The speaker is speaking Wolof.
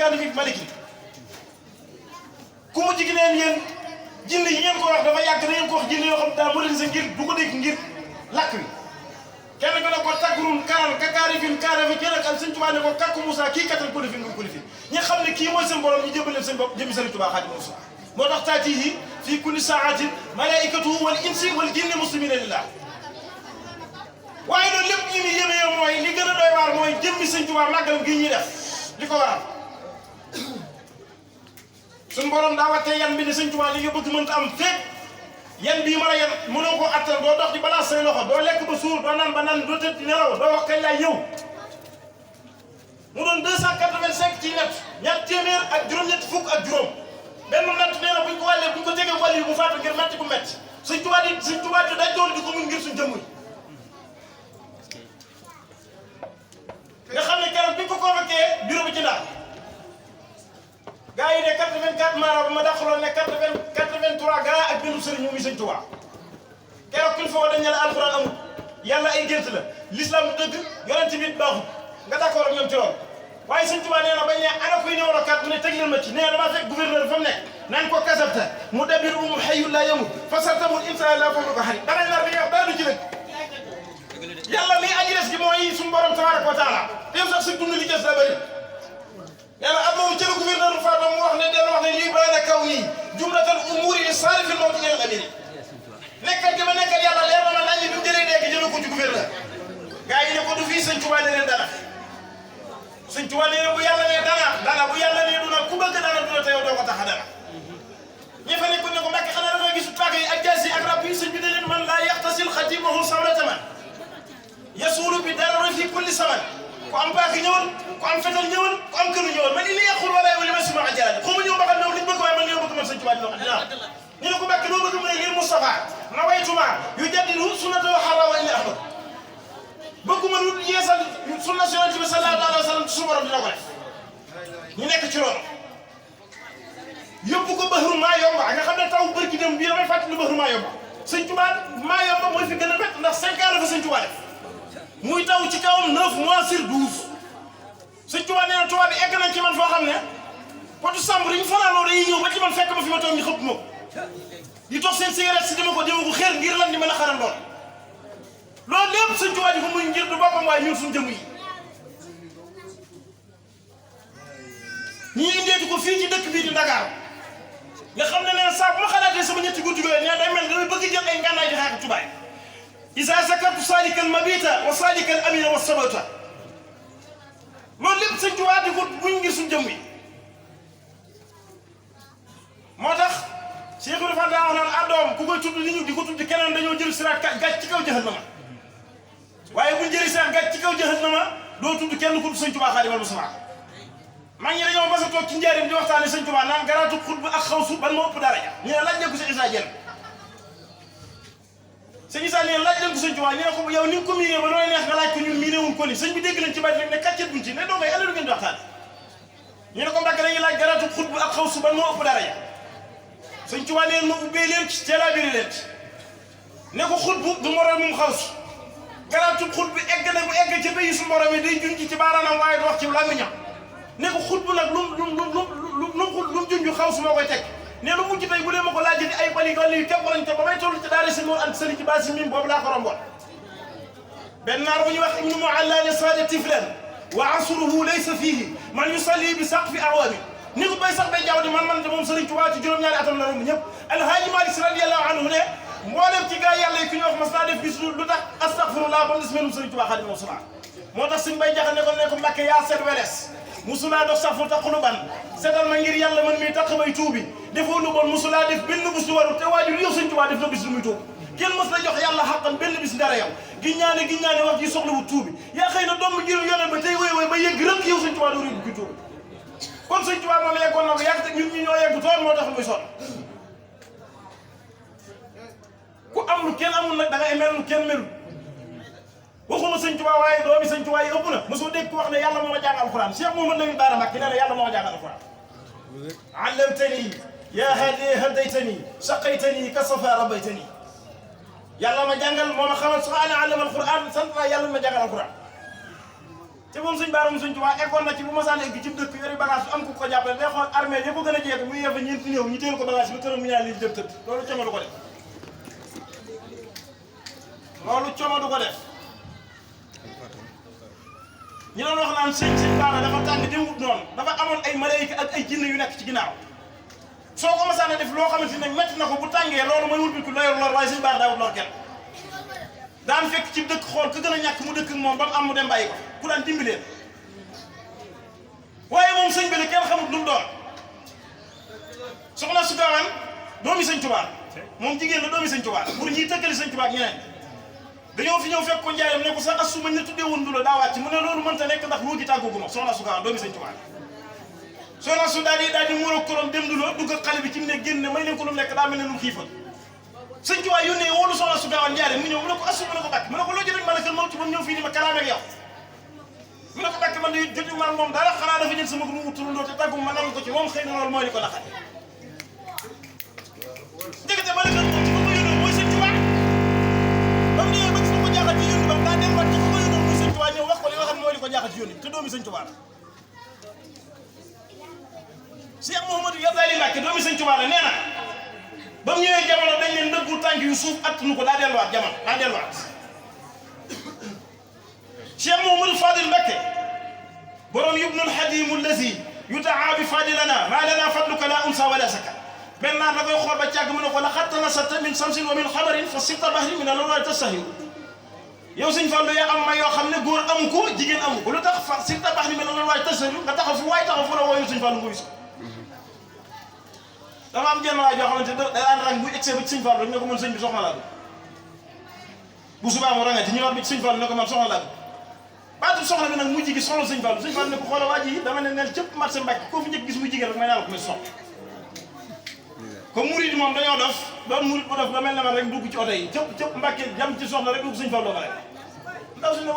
kaana fi maliki ku mu jigi neen yéen jinne yi ngeen ko wax dafa yàgg na ngeen ko wax jinne yoo xam daa modernisé ngir du ko dégg ngir làkk wi kenn ko ne ko taggrun karal ka kaarifin kaarafi kenn ak Sëñ Tuubaa ne ko kakku Moussa kii kattan kulifin nga kulifin ñi xam ne kii mooy seen borom ñu jëbal leen seen bopp jëmi Sëñ Tuubaa Xaadimu Rasuul moo tax taatihi fii kulli saatin malaikatuhu wal insi wal jinni muslimina lillah waaye loolu lépp ñi muy yéeme yow mooy li gën a doy waar mooy jëmmi Sëñ Tuubaa màggal gi ñuy def li ko waral suñu borom daa wàccee yan bi ne Sëñ Tuubaa li nga bëgg mënta am fekk yan bii ma la yan mënoo ko attan doo dox di balance say loxo doo lekk ba suur doo naan ba naan doo tëdd nelaw doo wax kañ laay ñëw mu doon 285 ci net ñaar téeméer ak juróom-ñetti fukk ak juróom benn natt nee na buñ ko wàllee buñ ko tegee wàll yi mu faatu ngir metti bu metti Sëñ Tuubaa di daj doon di ko mun ngir suñ jëmm yi nga xam ne keroog bi ñu ko convoqué bureau bi ci Ndar gaa yi ne 84 maara ba ma dàqaloon ne 83 gaa ak benn sëriñ muy Sëñ Tuubaa keroog kuñ fa woo dañ ne la alxuraan amul yàlla ay gént la l'islam du dëgg yonent bi baaxul nga d'accord ak ñoom ci loolu waaye Sëñ Tuubaa nee na bañ ne ana kuy numéro 4 mu ne teg leen ma ci nee na damaa fekk gouverneur fa mu nekk naan ko kasabta mu dabir umu xayyul laa yamut fa sartamul insa la foofu ko xarit dangay nar bi nga wax dara du ci dëgg yàlla mi aji des gi mooy suñu borom tabaraka wa taala dem sax si dund li des la bëri nee na am na ci le gouverneur Fatou mu wax ne den wax ne lii baana kaw nii jumlatal umuri li saarifil mawti ilal amiri nekkal gi ma nekkal yàlla leer na ma nañ bi mu jëlee dégg jëlee ko ci gouverneur gars yi ne ko du fii Sëñ Tuubaa ne leen dana Sëñ Tuubaa ne bu yàlla ne dana bu yàlla ne duna ku bëgg dana duna te yow doo ko tax a dana ñi fa nekkoon ne ko Mbàkke xanaa da nga gis paaka yi ak jaasi ak rab yi sëñ bi ne leen man laa yaxtasil xatimahu sawlata man yasuulu bi dara fi kulli saman ku am paaka ñëwal ku am fetal ñëwal ku am kënu ñëwal man li yàqul wala wali ma suma ajalaat xaw ma ñëw ba xam ne liñ bëgg waaye man li ma bëgg man Sëñ Tuubaa dina wax dinaa ñu ne ko Mbàkke loo bëgg mu ne lil Mustafa nawaytuma yu jaddidu sunnatahu xarra wa inni ahmad bëgguma lu yeesal sunna si Yonent bi sallallahu alayhi wa sallam su borom dina ko def ñu nekk ci loolu yóbbu ko Bahru Mayomba nga xam ne taw bërki dem bii damay fàttali Bahru Mayomba Sëñ Tuubaa Mayomba mooy fi gën a métti ndax 5 ans la fa Sëñ Tuubaa def muy taw ci kawam 9 mois sur 12 Sëñ Tuubaa nee na tubaab bi egg nañ ci man foo xam ne potu sambre yi ñu fanaanoo dañuy ñëw ba ci man fekk ma fi ma toog ñu xëpp ma ko di toog seen cigarette si dama ko xeer ngir lan di mën a xaram lool loolu lépp Sëñ Tuubaa di ko muy ngir du boppam waaye ñun suñu jëmm yi ñi indeeti ko fii ci dëkk bii di Dakar nga xam ne nee na saa bu ma xalaatee sama ñetti guddi yooyu nee day mel damay bëgg jël ay ngànnaay di xeex tubaay isa zakartu salikal mabita wa salikal amina wa sabata loolu lépp Sëñ Tuubaa di ko buñ ngir suñu jëmm yi moo tax Cheikh Ibrahima daa wax naan àddoom ku koy tudd nit ñi di ko tudd keneen dañoo jël siraat gàcc ci kaw jahannama waaye buñ jëli siraat gàcc ci kaw jahannama doo tudd kenn ku tudd Sëñ Tuubaa Xaadimal Mustafaa maa ngi dañoo mas a toog ci njaarim di waxtaane Sëñ Tuubaa naan garaatu xutba ak xawsu ban moo ëpp daraja ñu ne laaj leen ko Sëñ Isaa Jeen Sëñ Isaa ne laaj leen ko Sëñ Tuubaa ñu ne ko yow ni nga ko miinee ba nooy neex nga laaj ko ñun miinee wuñ ko ni sëñ bi dégg nañ ci bàyyi rek ne kàccet buñ ci ne doo ngay alalu ngeen di waxtaane ñu ne ko Mbàkke dañuy laaj garaatu xutba ak xawsu ban moo ëpp daraja Sëñ Tuubaa neen ma ubbee leen ci teelaabiri leen ci ne ko xutbu du moroom moom xawsu garaatu xut bi egg na bu egg ci béyi su morom yi day junj ci baaraanam waaye du wax ci làmmiñam ne ko xutbu nag lu junj xawsu moo koy teg ne lu mujj tey bu dee ma ko laajee di ay bali wàll yu képp lañ te ba may toll ci daara si moom ak sëriñ ci baasi mim boobu laa ko romboon benn naar bu ñuy wax ibnu mualla ne saada tiflan wa asruhu laysa fihi man yusalli bi saqfi awaami ni ko bay sax bay jaww di man de moom sëriñ Tuubaa ci juróom-ñaari atam la romb ñëpp alhaaji Maalik Si radiyallahu anhu ne mboolem ci gaa yàlla yi ku ñu wax mas naa def bis lu tax astaghfirullah ba mu des melum sëriñ Tuubaa Xaadimu Rasuul moo tax suñ bay jaxal ne ko Mbàkke yaa set weles musulaa dox safu taquluban setal ma ngir yàlla man mii taq may tuubi defoo lu bon musulaa def benn bis lu waru te waajur yow Sëñ Tuubaa def na bis lu muy tuub kenn mës la jox yàlla xaqan benn bis ndara yow giññaane wax ji soxlawu tuubi yaa xëy na doom jël yone ba tey woy ba yegg rek yow Sëñ Tuubaa doo rébu ki tuubi kon Sëñ Tuubaa moom yeggoon na ko yàgg te ñun ñi ñoo yegg toon moo tax muy sonn ku am lu kenn amul nag da ngay mel lu kenn melul waxuma Sëñ Tuubaa waaye doomi Sëñ Tuubaa yi ëpp na mosoo dégg ku wax ne yàlla moo ma jàng alxuraan Cheikh Mouhamadou Lamine Bara Mbacké nee na yàlla moo ma jàng alxuraan allamtani yaa hadi hadaytani saqaytani kasafa rabbaytani yàlla ma jàngal moo ma xamal subhaana allama alxuraan sant naa yàlla ma jàngal alxuraan te moom sëñ Bara sëñ Tuubaa eggoon na ci bu ma saan egg ci dëkk yori bagage am ku ko jàppale day xool armée yi ko gën a jeex muy yebba ñeenti néew ñu téel ko bagage bi këram mu ñaan li jëm tëdd loolu coono du ko def loolu coono du ko def ñi doon wax naan sëñ Bara dafa tàng demut noonu dafa amoon ay malayka ak ay jinne yu nekk ci ginnaaw soo ko masaan a def loo xamante ne métti na ko bu tàngee loolu mooy wut bi ku layor lor waaye sëñ Bara daawut lor kenn daan fekk ci dëkk xool ka gën a ñàkk mu dëkk ak moom ba mu am mu dem bàyyi ko ku daan dimbalee waaye moom sëñ bi ne kenn xamut lu mu doon soxna su Gaawaan doomi sëñ Tuubaa moom jigéen la doomi sëñ Tuubaa pour ñiy tëkkali sëñ Tuubaa ak ñeneen dañoo fi ñëw fekk ko njaayam ne ko sax as su ma ñu tuddee woon du la daa wàcc mu ne loolu mënta nekk ndax ruugi tàggoogu ma soxna su Gaawaan doomi sëñ Tuubaa soxna su daal di muur korom dem du la dugg ak xale bi ci mu ne génn may leen ko lu mu lekk daa mel ne lu xiifal sëñ Tuubaa yónnee wóolu soxna su Gaawaan njaare mu ñëw mu ne ko asu mu ne ko bàkk mu ne ko loo jëriñ ma ne kër moom ci ba mu ñëw fii di ma kalaame ak yow mu ne ko bàkk man de jotu ma moom dara xanaa dafa jël sama nu turandoo te tàggu ma nangu ko ci moom xëy na loolu mooy li ko naqari ndekete ma ne kër moom ci ba ma yónnee mooy sëñ Tuubaa ba mu ñëwee ba gis ma ko jaaxal ci yónni ba daa delluwaat ci ba ma yónnee mooy sëñ Tuubaa ñëw wax ko li nga xam ne mooy li ko jaaxal ci yónni te doomi sëñ Tuubaa la Cheikh Mouhamadou Yadali Mbacke doomi sëñ Tuubaa la nee na ba mu ñëwee jamono dañ leen ndëggu tànk yu suuf attunu ko daa delluwaat jamono daa delluwaat Cheikh Mouhamadou Fadil Mbacke borom yubnul xadimu lazi yutaa bi fadilana maa lana fadluka la unsa wala saka benn naat la koy xool ba càgg mu ne ko la xatta nasata min samsin wa min xabarin fa sibta bahri min alawal tastahiru yow sëñ Fallu yaa am may yoo xam ne góor amu ko jigéen amu ko lu tax fa sibta bahri min alawal tastahiru nga taxaw fu waay taxaw fu la wooyu sëñ Fallu nguy so dama am jenn waay joo xamante ne day ànd rang bu egsee ba ci sëñ Fallu ne ko man sëñ bi soxna laa bu subaa mu rangati ñëwaat ba ci sëñ Fallu ne ko man soxna laa baatu soxna bi nag mu jigi soxla sëñ Fallu sëñ Fallu ne ko xoola waa ji dama ne neel cëpp marché Mbàkke koo fi njëkk gis muy jigéen rek may naa la ko mais soxla comme murid moom dañoo dof doon murid bu dof ba mel ne man rek dugg ci oto yi cëpp Mbàkke jam ci soxna rek dugg sëñ Fallu ba rek ndaw si ne